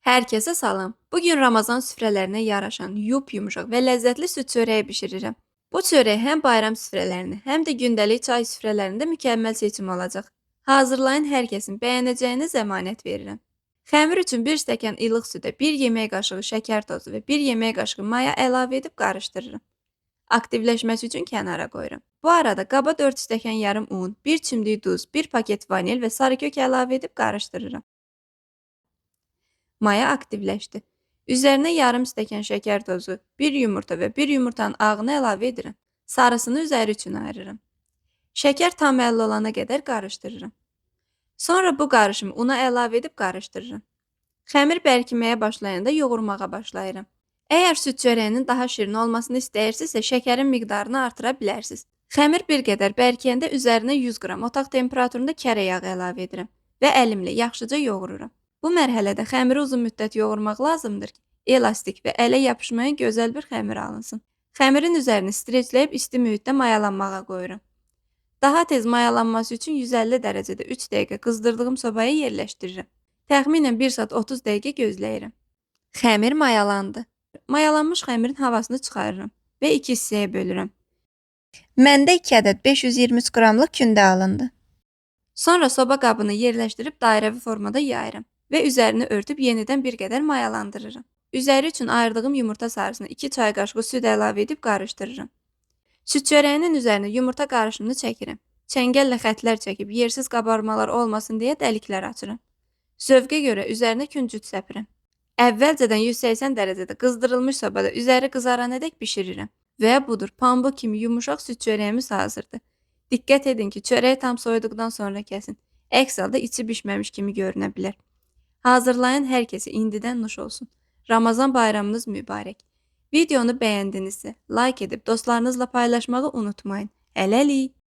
Herkese salam. Bugün Ramazan süfrələrinə yaraşan yup-yumuşaq və ləzzətli süd çörəyi bişirirəm. Bu çörək həm bayram süfrələrinə, həm də gündəlik çay süfrələrində mükəmməl seçim olacaq. Hazırlayın, hər kəsin bəyənəcəyinə zəmanət verirəm. Xəmir üçün 1 stəkan ilıq südə 1 yemək qaşığı şəkər tozu və 1 yemək qaşığı maya əlavə edib qarışdırıram. Aktivləşməsi üçün kənara qoyuram. Bu arada qaba 4 stəkan yarım un, 1 çimdik duz, 1 paket vanil və sarı kök əlavə edib qarışdırıram. Maya aktivləşdi. Üzərinə yarım stəkan şəkər tozu, 1 yumurta və 1 yumurtanın ağını əlavə edirəm. Sarısını üzəri üçün ayırıram. Şəkər tam əlli olana qədər qarışdırıram. Sonra bu qarışımı una əlavə edib qarışdırıram. Xəmir bərkiməyə başlayanda yoğurmağa başlayıram. Əgər süd çörəyinin daha şirin olmasını istəyirsinizsə, şəkərin miqdarını artıra bilərsiniz. Xəmir bir qədər bərkiyəndə üzərinə 100 qram otaq temperaturunda kərə yağı əlavə edirəm və əlimlə yaxşıca yoğururam. Bu mərhələdə xəmiri uzun müddət yoğurmaq lazımdır ki, elastik və ələ yapışmayan gözəl bir xəmir alınsın. Xəmirin üzərini streçləyib isti mühitdə mayalanmağa qoyuram. Daha tez mayalanması üçün 150 dərəcədə 3 dəqiqə qızdırdığım sobaya yerləşdirirəm. Təxminən 1 saat 30 dəqiqə gözləyirəm. Xəmir mayalandı. Mayalanmış xəmirin havasını çıxarıram və 2 hissəyə bölürəm. Məndə 2 ədəd 523 qramlıq kündə alındı. Sonra soba qabını yerləşdirib dairəvi formada yayıram və üzərini örtüb yenidən bir qədər mayalandırıram. Üzəri üçün ayırdığım yumurta sarısına 2 çay qaşığı süd əlavə edib qarışdırıram. Süd çörəyinin üzərinə yumurta qarışımını çəkirəm. Çəngəllə xətlər çəkib yersiz qabarmalar olmasın deyə dəliklər açıram. Zövqə görə üzərinə küncüt səpirəm. Əvvəlcədən 180 dərəcədə qızdırılmış sobada üzəri qızarana dək bişirirəm. Və budur, pambıq kimi yumuşaq süd çörəyimiz hazırdır. Diqqət edin ki, çörəyi tam soyuduqdan sonra kəsin. Əks halda içi bişməmiş kimi görünə bilər. Hazırlayın, hər kəsə indidən nuş olsun. Ramazan bayramınız mübarək. Videonu bəyəndinizsə, like edib dostlarınızla paylaşmağı unutmayın. Hələlik.